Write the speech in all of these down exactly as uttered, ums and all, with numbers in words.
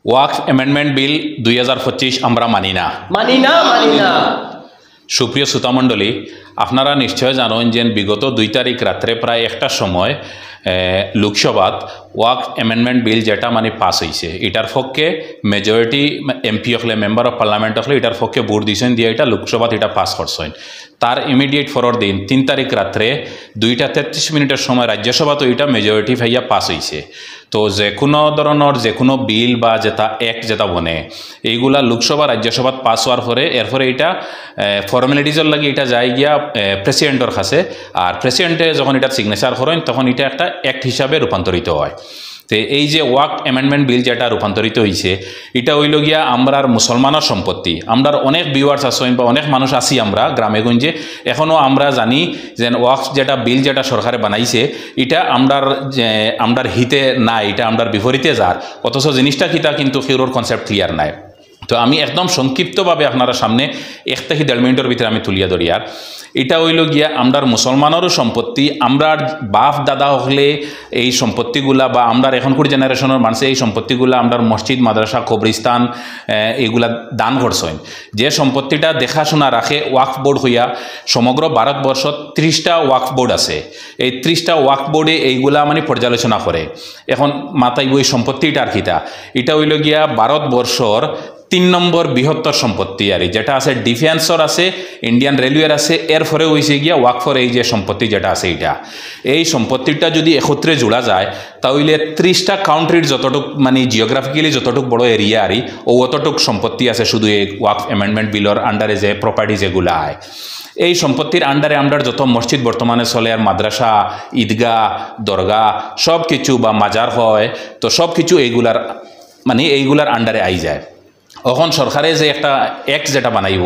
ওয়াকফ amendment bill দুই হাজার পঁচিশ আমরা মানি না। মানি না, মানি না। সুপ্রিয় শ্রোতামণ্ডলী, আপনারা নিশ্চয় জানইন যে বিগত দুই তারিখ রাত্রে প্রায় একটার সময়, এ, লোকসভাত ওয়াকফ অ্যামেন্ডমেন্ট বিল যেটা মানে পাস অইছে, ইটার পক্ষে মেজরিটি এমপি অকলে, মেম্বার অফ পার্লামেন্ট অকলে ইটার পক্ষে ভোট দিছইন, দিয়া ইটা লোকসভাত ইটা পাস করছইন। তার ইমিডিয়েট পরর দিন তিন তারিখ রাত্রে দুইটা তেত্রিশ মিনিটর সময় রাজ্যসভাত ইটা মেজরিটি পাইয়া পাস অইছে। তো যে কোনো ধরনর যে কোনো বিল বা যেটা অ্যাক্ট যেটা বনে, এইগুলা লোকসভা রাজ্যসভাত পাস হওয়ার পরে এরপরে ইটা, এ, ফর্মালিটিজর লাগি ইটা যায় গিয়া, এ, প্রেসিডেন্টর কাছে। আর প্রেসিডেন্টে যখন ইটার সিগনেচার করইন তখন ইটা একটা অ্যাক্ট হিসাবে রূপান্তরিত হয়। তে এই যে ওয়াকফ অ্যামেন্ডমেন্ট বিল যেটা রূপান্তরিত হইছে, ইটা অইল গিয়া আমরার মুসলমানর সম্পত্তি। আমরার অনেক ভিউয়ার্স আছইন বা অনেক মানুষ আছি আমরা গ্রামে গঞ্জে, এখনো আমরা জানি যে ওয়াকফ যেটা বিল যেটা সরকারে বানাইছে, ইটা আমরার যে, আমরার হিতে না, ইটা আমরার বিপরীতে যার, অথচ জিনিসটা কিতা কিন্তু কেউরর কনসেপ্ট ক্লিয়ার নাই। তো আমি একদম সংক্ষিপ্তভাবে আপনারা সামনে এক থাকি দেড় মিনিটর ভিতরে আমি তুলিয়া ধরিয়ার। ইটা অইল গিয়া আমরার মুসলমানরও সম্পত্তি, আমরার বাপ দাদা অকলে এই সম্পত্তিগুলা বা আমরার এখনকুর জেনারেশনর মানুষে এই সম্পত্তিগুলা আমরার মসজিদ, মাদ্রাসা, কবরস্থান, এ, এইগুলা দান করছইন। যে সম্পত্তিটা দেখাশোনা রাখে ওয়াকফ বোর্ড হইয়া সমগ্র ভারতবর্ষত ত্রিশটা ওয়াকফ বোর্ড আছে। এই ত্রিশটা ওয়াকফ বোর্ডে এইগুলা মানে পর্যালোচনা করে। এখন মাতাইব এই সম্পত্তিটার কিতা, ইটা অইল গিয়া ভারতবর্ষর তিন নম্বর বৃহত্তর সম্পত্তি আর কি, যেটা আছে ডিফেন্সর আছে, ইন্ডিয়ান রেলওয়ের আছে, এরপরে হইছে গিয়া ওয়াকফর এই যে সম্পত্তি যেটা আছে ইটা। এই সম্পত্তিটা যদি একত্রে জোড়া যায়, তাহলে ত্রিশটা কান্ট্রির যতটুক মানে জিওগ্রাফিক্যালি যতটুক বড় এরিয়া আর কি, ও অতটুক সম্পত্তি আছে শুধু এই ওয়াকফ অ্যামেন্ডমেন্ট বিলর আন্ডারে যে প্রপার্টি যেগুলা আয়। এই সম্পত্তির আন্ডারে আমরার যত মসজিদ বর্তমানে চলে আর মাদ্রাসা, ঈদগাহ, দরগা, সব কিছু বা মাজার হয়, তো সব কিছু এইগুলার মানে এইগুলার আন্ডারে আই যায়। অখন সরকারে যে একটা অ্যাক্ট যেটা বানাইব,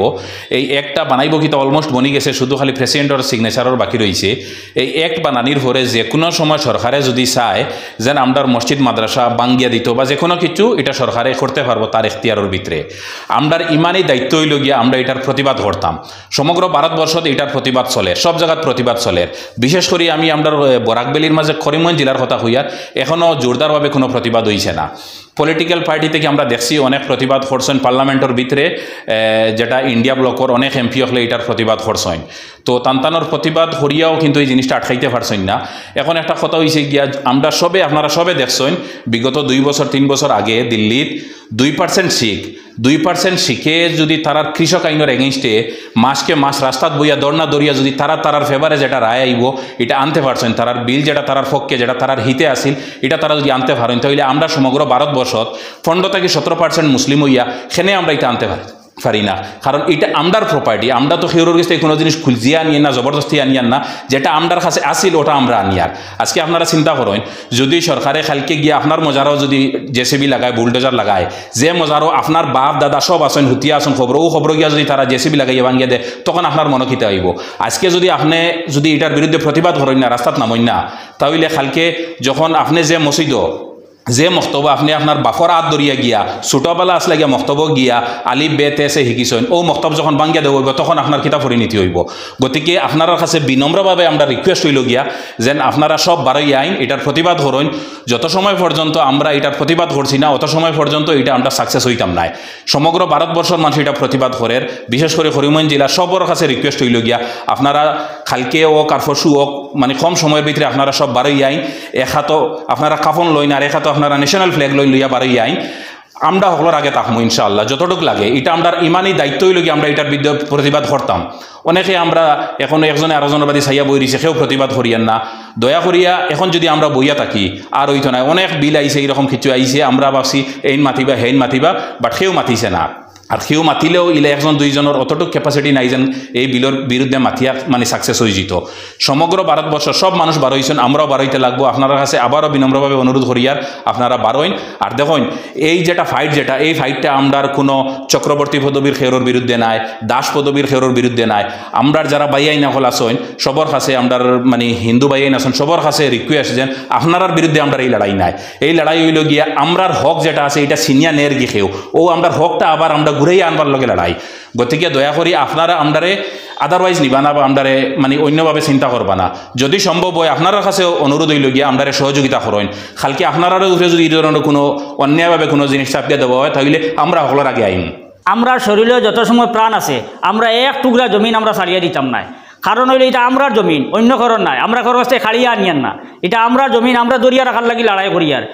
এই অ্যাক্টটা বানাইব কিতা অলমোস্ট বনি গেছে, শুধু খালি প্রেসিডেন্টর সিগনেচারর বাকি রইছে। এই অ্যাক্ট বানানির পরে যে কোনো সময় সরকারে যদি চায় যেন আমরার মসজিদ মাদ্রাসা ভাঙ্গিয়া দিত বা যে কোনো কিছু, ইটা সরকারে করতে পারবো তার এখতিয়ারর ভিতরে। আমরার ইমানি দায়িত্ব অইল গিয়া আমরা ইটার প্রতিবাদ করতাম। সমগ্র ভারতবর্ষত ইটার প্রতিবাদ চলের, সব জাগাত প্রতিবাদ চলের। বিশেষ করি আমি আমরার, এ, বরাক ভ্যালির মাঝে করিমগঞ্জ জেলার কথা কইয়ার, এখনো জোরদারভাবে কোনো প্রতিবাদ হইছে না। পলিটিক্যাল পার্টি থাকি আমরা দেখছি অনেক প্রতিবাদ করছইন পার্লামেন্টর ভিতরে, এ, যেটা ইন্ডিয়া ব্লকর অনেক এমপি অকলে ইটার প্রতিবাদ করছইন। তো তান তানর প্রতিবাদ করিয়াও কিন্তু এই জিনিসটা আটকাইতে পারছইন না। এখন একটা কথা হইছে গিয়া, আমরা সবে, আপনারা সবে দেখছইন, বিগত দুই বছর, তিন বছর আগে দিল্লিত দুই পার্সেন্ট শিখ, দুই পার্সেন্ট শিখে যদি তারার কৃষক আইনর এগেইনস্টে মাসকে মাস রাস্তাত বইয়া ধর্ণা ধরিয়া যদি তারা তারার ফেভারে যেটা রায় আইব, ইটা আনতে পারছইন, তারার বিল যেটা তারার পক্ষে, যেটা তারার হিতে আছিল, ইটা তারা যদি আনতে পারইন, তাহলে আমরা সমগ্র ভারতবর্ষত পনেরো থাকি সতেরো পার্সেন্ট মুসলিম হইয়া কেনে আমরা ইটা আনতে পারি, পারি না। কারণ ইটা আমরার প্রপার্টি, আমরা তো কেউরর গেছ থাকি কোনো জিনিস খুজিয়া আনিয়ার না, জবরদস্তি আনিয়ার না। যেটা আমরার কাছে আছিল ওটা আমরা আনিয়ার। আজকে আপনারা চিন্তা করইন, যদি সরকারে কালকে গিয়া আপনার মজারও যদি জেসিবি লাগায়, বুলডোজার লাগায়, যে মজারও আপনার বাপ দাদা সব আছইন, হুতিয়া আছইন, খবর, ও খবর গিয়া যদি তারা জেসিবি লাগাইয়া ভাঙ্গিয়া দেয়, তখন আপনার মনো কিতা অইব? আজকে যদি আপনে যদি ইটার বিরুদ্ধে প্রতিবাদ করইন না, রাস্তাত নামইন না, তাহলে কালকে যখন আপনে যে মসজিদো, যে মক্তবো আপনে আপনার বাপর আত ধরিয়া গিয়া, ছোটবেলা আসলে গিয়া মক্তবো গিয়া আলিফ বে তে সে শিকিছইন, ও মক্তব যখন ভাঙ্গিয়া দেওয়া অইব, তখন আপনার কিতা পরিণতি অইব? গতিকে আপনারার কাছে বিনম্রভাবে আমরা রিকোয়েস্ট অইল গিয়া যেন আপনারা সব বারই আইন ইটার প্রতিবাদ করইন। যত সময় পর্যন্ত আমরা ইটার প্রতিবাদ করছি না, অত সময় পর্যন্ত ইটা আমরা সাকসেস হইতাম নায়। সমগ্র ভারতবর্ষর মানুষ ইটা প্রতিবাদ করের, বিশেষ করে করিমগঞ্জ জেলা সবর কাছে রিকোয়েস্ট অইল গিয়া, আপনারা কালকে হোক আর পরশু হোক, মানে কম সময়র ভিতরে আপনারা সব বারই আইন, এক হাতো আপনারা কাফন লইন আর এক হাতো আপনারা ন্যাশনাল ফ্ল্যাগ লইন, লইয়া বারই আইন। আমরা হকলর আগে থাকমু ইনশাআল্লাহ, যতটুক লাগে। ইটা আমরার ইমানি দায়িত্ব অইল গিয়া আমরা ইটার বিরুদ্ধে প্রতিবাদ করতাম। অনেকে আমরা এখন একজনে আরোজনর বাদে চাইয়া বই রইছে, কেউ প্রতিবাদ করিয়ার না। দয়া করিয়া এখন যদি আমরা বইয়া থাকি, আর অইতো নায়। অনেক বিল আইছে, এইরকম কিছু আইছে, আমরা ভাবছি এইন মাতিবা, হেইন মাতিবা, but কেউ মাতিছে না। আর কেউ মাতিলেও ইলা একজন দুইজনর অতটুক ক্যাপাসিটি নাই যেন এই বিলর বিরুদ্ধে মাতিয়া মানে সাকসেস হয়ে যেত। সমগ্র ভারতবর্ষ সব মানুষ বারইছইন, আমরাও বারইতে লাগবো। আপনারার কাছে আবারও বিনম্রভাবে অনুরোধ করিয়ার আপনারা বারইন। আর দেখইন, এই যেটা ফাইট, যেটা এই ফাইটটা আমরার কোনো চক্রবর্তী পদবীর কেউরর বিরুদ্ধে নায়, দাস পদবীর কেউরর বিরুদ্ধে নায়। আমরার যারা ভাইয়াইন অকল আছইন, সবর কাছে, আমরার মানে হিন্দু ভাইয়াইন আছইন, সবর কাছে রিকোয়েস্ট যেন আপনারার বিরুদ্ধে আমরার এই লড়াই নায়। এই লড়াই অইল গিয়া আমরার হক যেটা আছে, ইটা ছিনিয়া নেরগি কেউ, ও আমরার হকটা আবার আমরা ঘুরাইয়া আনবার লগে লড়াই। গতিকে দয়া করি আপনারা আমরারে Otherwise নিবা না বা আমরারে মানে অন্যভাবে চিন্তা করবা না। যদি সম্ভব হয় আপনারার কাছেও অনুরোধ অইলো গিয়া আমরারে সহযোগিতা করইন। কালকে আপনারার উপরে যদি এই ধরনের কোনো অন্যায়ভাবে কোনো জিনিস চাপিয়া দেওয়া হয় তাহলে আমরা হকলর আগে আইমু। আমরার শরীরে যত সময় প্রাণ আছে আমরা এক টুকরা জমিন আমরা ছাড়িয়া দিতাম নায়। কারণ অইলো ইটা আমরার জমিন, অন্য কারণ নায়। আমরা কারো কাছ থাকি কাড়িয়া আনিয়ার না, ইটা আমরার জমিন। আমরা ধরিয়া রাখার লাগি লড়াই করিয়ার।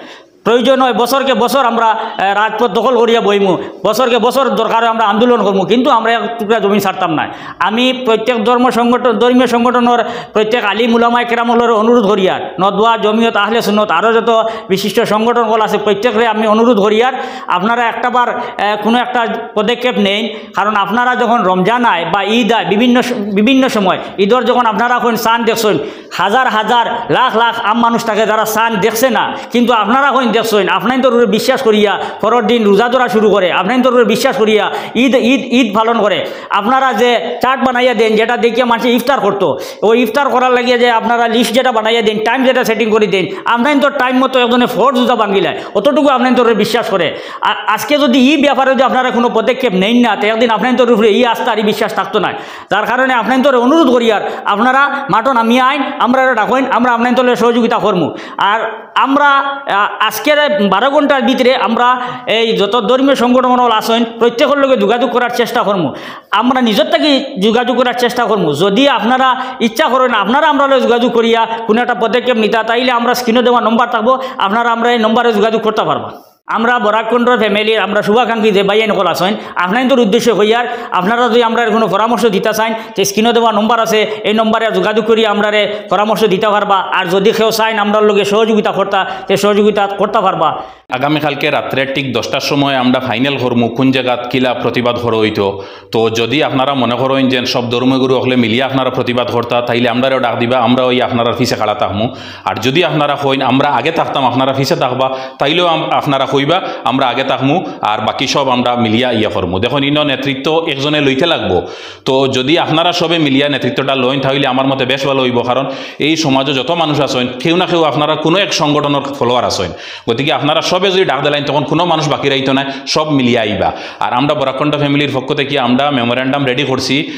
প্রয়োজন হয় বছরকে বছর আমরা, আহ, রাজপথ দখল করিয়া বইমু, বছরকে বছর দরকার হয় আমরা আন্দোলন করমু, কিন্তু আমরা এক টুকরা জমিন ছাড়তাম নায়। আমি প্রত্যেক ধর্ম সংগঠন, ধর্মীয় সংগঠনের প্রত্যেক আলিম উলামায়ে কেরাম অকলরে অনুরোধ করিয়ার, নদওয়া, জমিয়ত, আহলে সুন্নত, আরও যত বিশিষ্ট সংগঠন অকল আছে প্রত্যেকরে আমি অনুরোধ করিয়ার, আপনারা একটাবার, আহ, কোনো একটা পদক্ষেপ নেইন। কারণ আপনারা যখন রমজান আয় বা ঈদ আয়, বিভিন্ন স-, বিভিন্ন সময় ঈদর যখন আপনারা কইন চান দেখছইন, হাজার হাজার লাখ লাখ আম মানুষ থাকে যারা চান দেখছে না, কিন্তু আপনারা কইন দেখছইন, আপনাইনতর উপরে বিশ্বাস করিয়া পরের দিন রোজা ধরা শুরু করে, আপনাইনতর উপরে বিশ্বাস করিয়া ঈদ, ঈদ, ঈদ পালন করে। আপনারা যে চার্ট বানাইয়া দেন, যেটা দেখিয়া মানুষে ইফতার করতো, ওই ইফতার করার লাগিয়া যে আপনারা লিস্ট যেটা বানাইয়া দেন, টাইম যেটা সেটিং করি দেন, আপনাইনতর টাইম মতো একজনে ফরজ রোজা ভাঙ্গিলায়, অতটুকু আপনাইনতর উপরে বিশ্বাস করে। আ-, আজকে যদি এই ব্যাপারে যদি আপনারা কোনো পদক্ষেপ নেইন না, তো একদিন আপনাইনতর উপরে এই আস্থা আর এই বিশ্বাস থাকতো নায়। যার কারণে আপনাইনতরে অনুরোধ করিয়ার, আপনারা মাঠো নামিয়া আইন, আমরারে ডাকইন, আমরা আপনাইনতরে সহযোগিতা করমু। আর আমরা, আ, আজকের বারো ঘন্টার ভিতরে আমরা এই যত ধর্মীয় সংগঠন অকল আছইন, প্রত্যেকর লগে যোগাযোগ করার চেষ্টা করমু। আমরা নিজর থাকি যোগাযোগ করার চেষ্টা করমু। যদি আপনারা ইচ্ছা করইন, আপনারা আমরার লগে যোগাযোগ করিয়া কোনো একটা পদক্ষেপ নিতা, তাইলে আমরা স্ক্রিনো দেওয়া নম্বর থাকবো, আপনারা আমরার এই নম্বরে যোগাযোগ করতা পারবা। আমরা বরাক কণ্ঠর ফ্যামিলির আমরা শুভাকাঙ্ক্ষী যে ভাইয়াইন অকল আছইন, আপনাইনতর উদ্দেশ্যে কইয়ার, আপনারা যদি আমরারে কোনো পরামর্শ দিতা চাইন, তে স্ক্রিনো দেওয়া নম্বর আছে, এই নম্বরে যোগাযোগ করি আমরারে পরামর্শ দিতা পারবা। আর যদি কেউ চাইন আমরার লগে সহযোগিতা করতা, তে সহযোগিতা করতা পারবা। আগামীকালকে রাত্রে ঠিক দশটার সময় আমরা ফাইনাল করমু কোন জাগাত কিলা প্রতিবাদ করা অইতো। তো যদি আপনারা মনে করইন যে সব ধর্মগুরু অকলে মিলিয়া আপনারা প্রতিবাদ করতা, তাইলে আমরারেও ডাক দিবা, আমরাও অউ আপনারার পিছে খাড়া থাকমু। আর যদি আপনারা কইন আমরা আগে থাকতাম, আপনারা পিছে থাকবা, তাইলেও আম-, আপনারা কইবা আমরা আগে থাকমু, আর বাকি সব আমরা মিলিয়া ইয়া করমু। দেখইন, ইনো নেতৃত্ব একজনে লইতে লাগবো। তো যদি আপনারা সবে মিলিয়া নেতৃত্বটা লইন, তাইলে আমার মতে বেশ ভালো অইবো, কারণ এই সমাজো যত মানুষ আছইন, কেউ না কেউ আপনারা কোনো এক সংগঠনর ফলোয়ার আছইন। গতিকে আপনারা সবে যদি ডাক দিলাইন, তখন কোনো মানুষ বাকি রইতো নায়, সব মিলিয়া আইবা। আর আমরা বরাক কণ্ঠ ফ্যামিলির পক্ষ থাকি আমরা মেমোরেন্ডাম রেডি করছি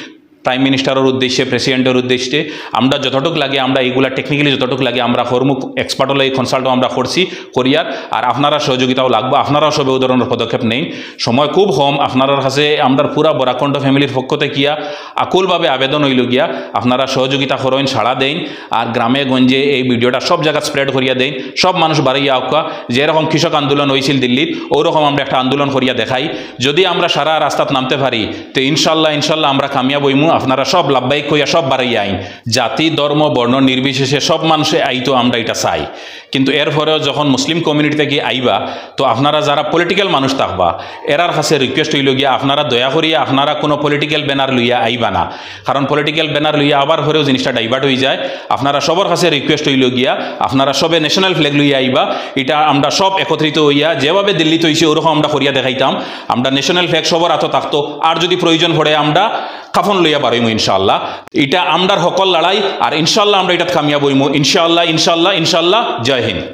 প্রাইম মিনিস্টারর উদ্দেশ্যে, প্রেসিডেন্টর উদ্দেশ্যে। আমরা যতটুক লাগে, আমরা এইগুলা টেকনিক্যালি যতটুক লাগে আমরা করমু, এক্সপার্ট অকলর কনসাল্টও আমরা করছি, করিয়ার। আর আপনারার সহযোগিতাও লাগবো, আপনারাও সবে অউ ধরনের পদক্ষেপ নেইন। সময় খুব কম, আপনারার কাছে আমরার পুরা বরাক কণ্ঠ ফ্যামিলির পক্ষ থাকিয়া আকুলভাবে আবেদন অইলো গিয়া, আপনারা সহযোগিতা করইন, সাড়া দেইন, আর গ্রামে গঞ্জে এই ভিডিওটা সব জাগাত স্প্রেড করিয়া দেইন, সব মানুষ বারইয়া আউক্কা। যেরকম কৃষক আন্দোলন অইছিল দিল্লিত, অউ রকম আমরা একটা আন্দোলন করিয়া দেখাই। যদি আমরা সারা রাস্তাত নামতে পারি, তে ইনশাল্লাহ, ইনশাল্লাহ আমরা কামিয়াব অইমু। আপনারা সব লাভবাহিক কইয়া সব বারইয়া আইন, জাতি, ধর্ম, বর্ণ নির্বিশেষে সব মানুষে আইতো, আমরা ইটা চাই। কিন্তু এরপরেও যখন মুসলিম কমিউনিটি থাকি আইবা, তো আপনারা যারা পলিটিক্যাল মানুষ থাকবা, এরার কাছে রিকোয়েস্ট অইলো গিয়া, আপনারা দয়া করিয়া আপনারা কোনো পলিটিক্যাল ব্যানার লইয়া আইবা না, কারণ পলিটিক্যাল ব্যানার লইয়া আবার পরেও জিনিসটা ডাইভার্ট অইযায়। আপনারা সবর কাছে রিকোয়েস্ট অইলো গিয়া, আপনারা সবে ন্যাশনাল ফ্ল্যাগ লইয়া আইবা। ইটা আমরা সব একত্রিত অইয়া যেভাবে দিল্লিত অইছে অউ রকম আমরা করিয়া দেখাইতাম। আমরা ন্যাশনাল ফ্ল্যাগ সবর আতো থাকতো, আর যদি প্রয়োজন পড়ে আমরা কাফন লইয়া বারইমু ইনশাআল্লাহ। ইটা আমরার হকর লড়াই, আর ইনশাআল্লাহ আমরা ইটাত কামিয়াব অইমু ইনশাআল্লাহ, ইনশাআল্লাহ, ইনশাআল্লাহ। জয় হিন্দ।